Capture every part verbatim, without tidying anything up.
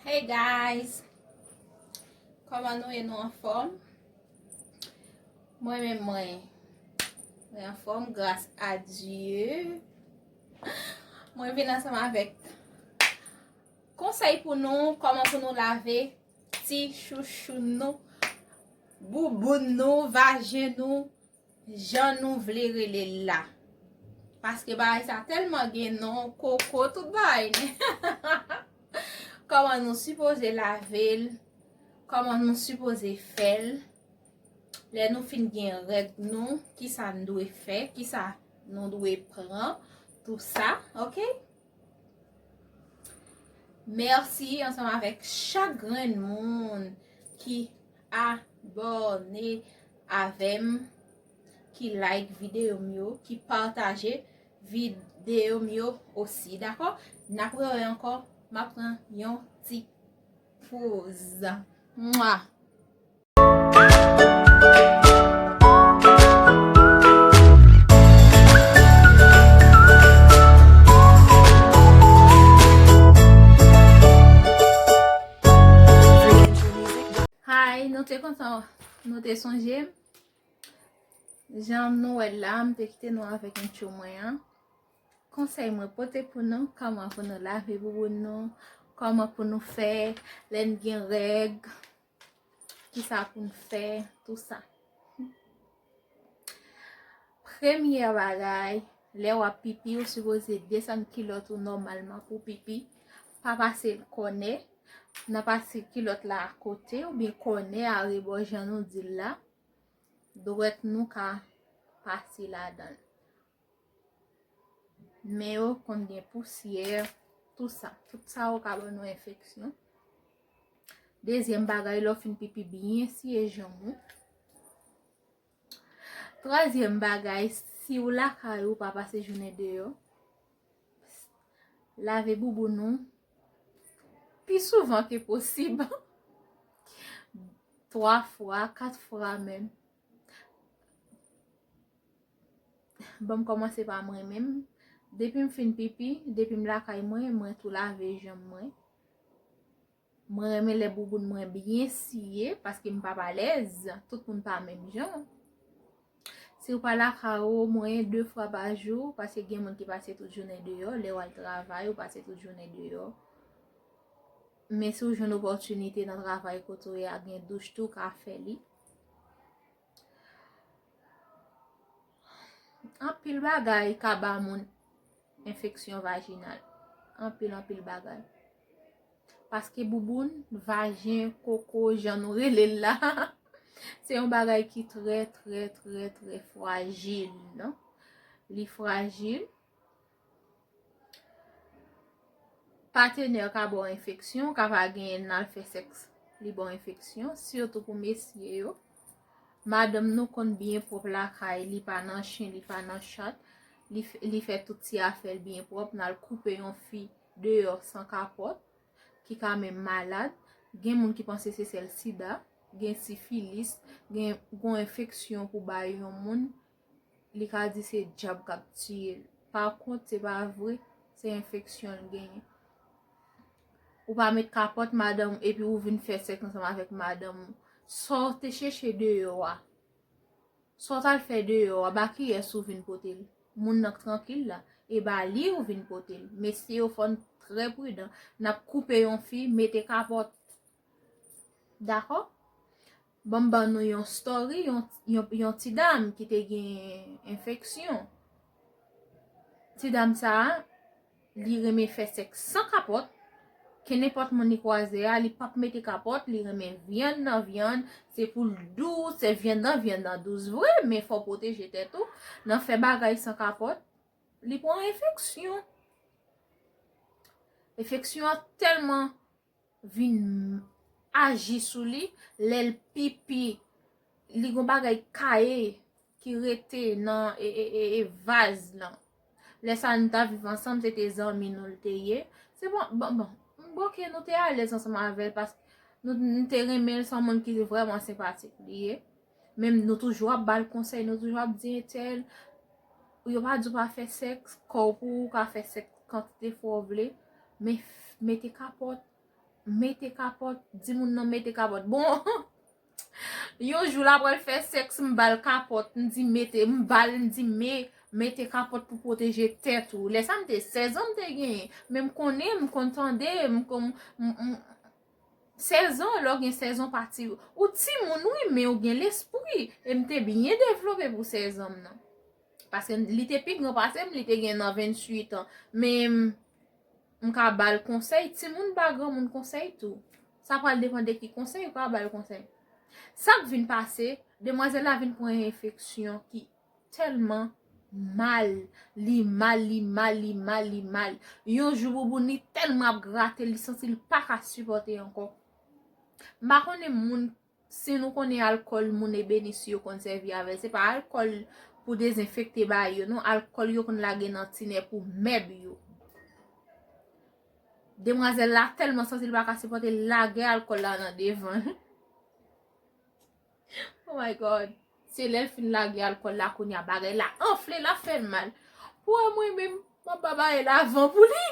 Hey guys! Kòman nou ye? Nou anfòm? Mwen menm mwen, mwen anfòm gras a Dye. Mwen vin ansanm avèk konsèy pou nou, kòman pou nou lave ti chouchou nou, bouboun nou, vajen nou, jan nou vle rele l la. Paske bagay sa tèlman gen non, koko, tout bagay. Kòman nou sipoze lave l, kòman nou sipoze fè l. Lè nou fin gen règ nou, kisa n dwe fè, kisa nou dwe pran, tou sa, oke? Mèsi ansanm avèk chak grenn moun ki abòne avè m, ki like videyo m yo, ki pataje videyo m yo osi, dakò? N ap rewè ankò, m ap pran yon ti poz. Mwa! Hi, nou te kontan, nou te sonje m. Jan nou wè l la, m te kite nou avèk yon tchou mwen an. Konsèy mwen pote pou nou, kòman pou nou lave bouboun nou, kòman pou nou fè lè n gen règ, kisa pou n fè, tou sa. Premyè bagay, lè w ap pipi, ou sipoze desann kilòt ou nòmalman pou pipi. Pa pase l kònè, nan pase kilòt la akote, oubyen kònè arebò jan nou di l la. Dwèt nou ka pase ladan l. Men yo konn gen pousyè, tou sa. Tout sa yo ka ban nou enfeksyon. Dezyèm bagay, lè w fin pipi, byen siye janm ou. Twazyèm bagay, si w lakay ou pa pase jounen deyò, lave bouboun ou pi souvan ke posib. Twa fwa, kat fwa menm. Ban m kòmanse pa mwen menm. Depi m fin pipi, depi m lakay mwen, mwen tou lave janm mwen. Mwen renmen lè bouboun mwen byen siye, paske m pap alèz. Tout moun pa menm jan. Si w pa lakay ou, omwen de fwa pa jou, paske gen moun ki pase tout jounen deyò, lè w al travay, ou pase tout jounen deyò. Men si w jwenn opòtinite nan travay kote w ye a, gen douch tou, w ka fè li. Anpil bagay ka ba moun enfeksyon vajinal. Anpil, anpil bagay. Paske bouboun, vajen, koko, jan nou rele l la, se yon bagay ki trè, trè, trè, trè frajil, non? Li frajil. Patenè ka ba w enfeksyon, ka pa genyen n al fè sèks, li ba w enfeksyon, sitou pou mesye yo. Madanm nou konn byen pwòp lakay, li pa nan chen, li pa nan chat, li, f- li fè tout ti afè l byen pwòp, n al koupe yon fi deyò san kapòt, ki ka menm malad, gen moun ki panse se sèl sida, gen sifilis, gen gon enfeksyon pou bay yon moun, li ka di se dyab k ap tiye l. Pa kont, se pa vre, se enfeksyon l genyen. Ou pa met kapòt madanm ou epi ou vin fè sèks ansanm avèk madanm ou. Sa w te chèche deyò a, sa w t al fè deyò a, ba kiyès ou vin pote l? Moun nan k trankil la, e ba li ou vin pote l. Mesye yo fò n trè pridan. N ap koupe yon fi, mete kapòt. Dakò? Ban m ban nou yon story, yon, yon, yon ti dam ki te gen enfeksyon. Ti dam sa a, li renmen fè sèks san kapòt. Kenenpòt moun li kwaze a, li p ap mete kapòt, li renmen vyann nan vyann, se pou l dous, se vyann nan vyann nan dous vre, men fò w pwoteje tèt ou. Nan fè bagay san kapòt, li pran enfeksyon. Enfeksyon an tèlman vin aji sou li, lè l pipi, li gon bagay kaye ki rete nan e, e, e, e vaz lan. Lè sa a nou t ap viv ansanm, se te zanmi nou l te ye. Se bon, bon, bon, bon, ke nou te alèz ansanm avè l, paske nou, nou te renmen l, se yon moun ki vrèman senpatik li ye. Men nou toujou ap ba l konsèy, nou toujou ap di entèl, yo pa di w pa fè sèks, kò w pou ou, ou ka fè sèks kantite fwa w vle, men f- mete kapòt, Mete kapòt, di moun nan mete kapòt. Bon, yon jou la pral fè sèks, m ba l kapòt, m di mete, m ba l, m di me, mete kapòt pou pwoteje tèt ou. Lè sa m te sèz an m te genyen, men m konnen, m konn tande, m konn, m, m, sèz an, lè w gen sèz an pati, ou timoun wi, men ou gen lespri, e m te byen devlope pou sèz an m nan. Paske li te pi gran pase m, li te gen nan venntuit an. Men m ka ba l konsèy, timoun ba granmoun konsèy tou. Sa pral depann de ki konsèy ou ka ba l konsèy. Sa k vin pase, demwazèl la vin pran yon enfeksyon ki tèlman mal, li mal, li mal, li mal, li mal. Yon jou bouboun li tèlman ap grate, li santi l pa ka sipòte ankò. M pa konnen moun, si nou konnen alkòl moun ebenis yo konn sèvi avè l, se pa alkòl pou dezenfekte bagay yo, non, alkòl yo konn lage nan tinè pou mèb yo. Demwazèl la tèlman santi l pa ka sipòte, l lage alkòl la nan devan l. Oh my God. Se lè l fin lage alkòl la, kounye a bagay la anfle, l ap fè l mal. Pou wè mwen menm, m ap ba bagay la van pou li.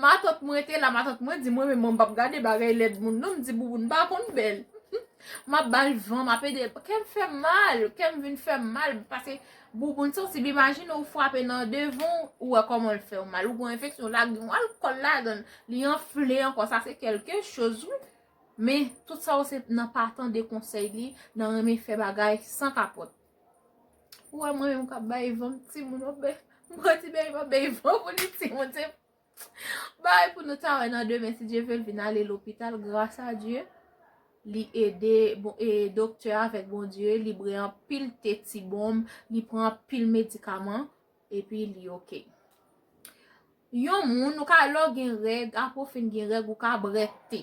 Matant mwen te la, matant mwen di mwen menm mwen p ap gade bagay lèd moun non, m di bouboun pa konn bèl. M ap ba l van, m ap ede, kè m fè m mal, kè m vin fè m mal, paske bouboun sansib, imajine ou frape nan devan, ou wè kòman l fè w mal, ou gon enfeksyon, lage yon alkòl ladan l, li anfle ankò, sa se kèlke choz wi. Men tout sa yo se nan pa tande konsèy li, nan renmen fè bagay san kapòt. Ou wè mwen menm k ap bay van, timoun, m ap bay, m pran ti bèy, m ap bay van pou li, timoun, se bagay pou nou ta wè nan demen, si Dye vle, l vin ale lopital, gras a Dye. Li ede, bon, e doktè avèk Bondye, li bwè anpil te ti bonm, li pran anpil medikaman, epi li oke. Yon moun, ou ka lè w gen règ, apre w fin gen règ, ou ka bwè te.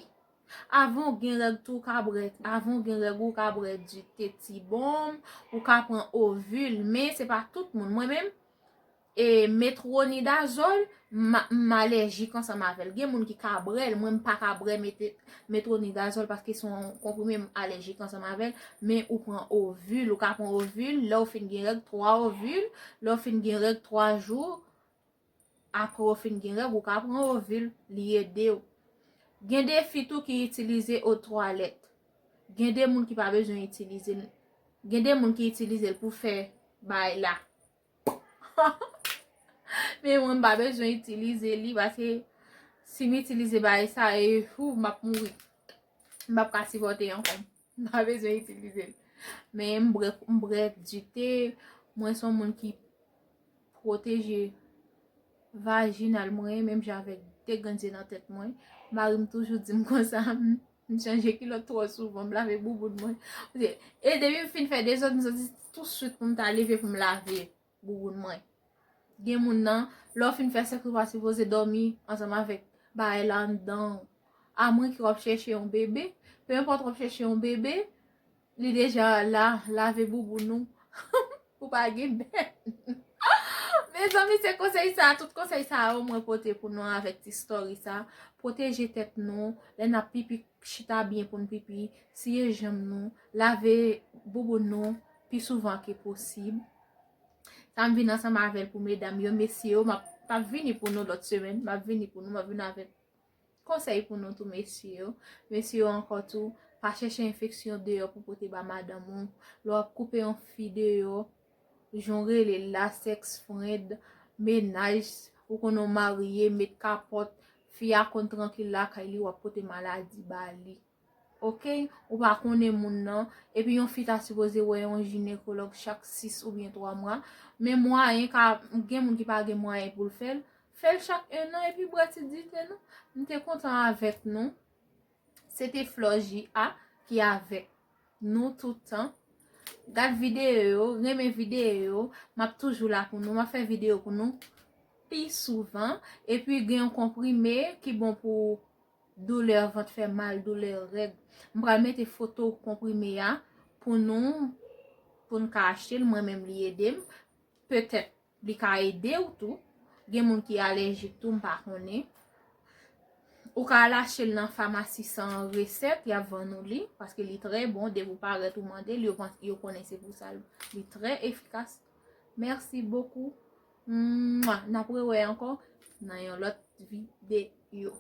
Avan w gen règ tou, ou ka bwè, avan w gen règ ou, ou ka bwè dite ti bonm, ou ka pran ovil, men se pa tout moun. Mwen menm, e metwonidazòl, m, m alèjik ansanm avè l. Gen moun ki ka bwè l, mwen m pa ka bwè mete, metwonidazòl paske se yon konprime m alèjik ansanm avè l, men ou pran ovil, ou ka pran ovil, lè w fin gen règ, twa ovil, lè w fin gen règ twa jou, apre w fin gen règ, ou ka pran ovil, li ede w. Gen de fi tou ki itilize eau de toilette. Gen de moun ki pa bezwen itilize l. Gen de moun ki itilize l pou fè bagay la. Men mwen m pa bezwen itilize li paske si m itilize bagay sa, e, ou, m ap mouri. M p ap ka sipòte ankò. M pa bezwen itilize l. Men m bwè, m bwè dite, mwen se yon moun ki pwoteje vajinal mwen, menm jan avèk de grenn zye nan tèt mwen. Mari m toujou di m konsa, m, m chanje kilòt twò souvan, m lave bouboun mwen. E depi m fin fè dezòd, m santi touswit pou m ta leve pou m lave bouboun mwen. Gen moun nan, lè w fin fè sèks ou pa sipoze dòmi ansanm avèk bagay la anndan w. Amwenke w ap chèche yon bebe, pe enpòt w ap chèche yon bebe, li deja la, lave bouboun ou. Ou pa gen bèt. Mezanmi, se konsèy sa, tout konsèy sa yo mwen pote pou nou avèk ti story sa. Pwoteje tèt nou, lè n ap pipi, chita byen pou n pipi, siye janm nou, lave bouboun nou pi souvan ke posib. Sa m vin ansanm avè l pou medam yo, mesye yo, m ap, m ap vini pou nou lòt semèn, m ap vini pou nou, m ap vin avèk konsèy pou nou tou, mesye yo. Mesye yo ankò tou, pa chèche enfeksyon deyò pou pote ba madanm ou. Lè w ap koupe yon fi deyò, jan w rele l la, sèks frend, menaj, ou konnen w marye, met kapòt, fi a konn trankil lakay li, w ap pote maladi ba li. Oke? Ou pa konnen moun nan. Epi yon fi ta sipoze wè yon jinekològ chak sis oubyen twa mwa. Men mwayen ka, gen moun ki pa gen mwayen pou l fè l. Fè l chak en an epi bwè ti dite nou. M te kontan avèk nou. Se te Florgie a ki avèk nou tout tan. Gad videyo yo, renmen videyo yo. M ap toujou la pou nou. M ap fè videyo pou nou pi souvan. Epi gen yon konprime ki bon pou doulè vant fè mal, doulè règ. M pral mete foto konprime a pou nou, pou n ka achte l. Mwen menm li ede m. Petèt li ka ede w tou. Gen moun ki alèjik tou, m pa konnen. Ou ka al achte l nan famasi san resèt, y ap vann ou li, paske li trè bon, depi w parèt ou mande l, yo, yo konnen se pou sa l, li trè efikas. Mèsi bokou. Mwa. N ap rewè ankò nan yon lòt videyo.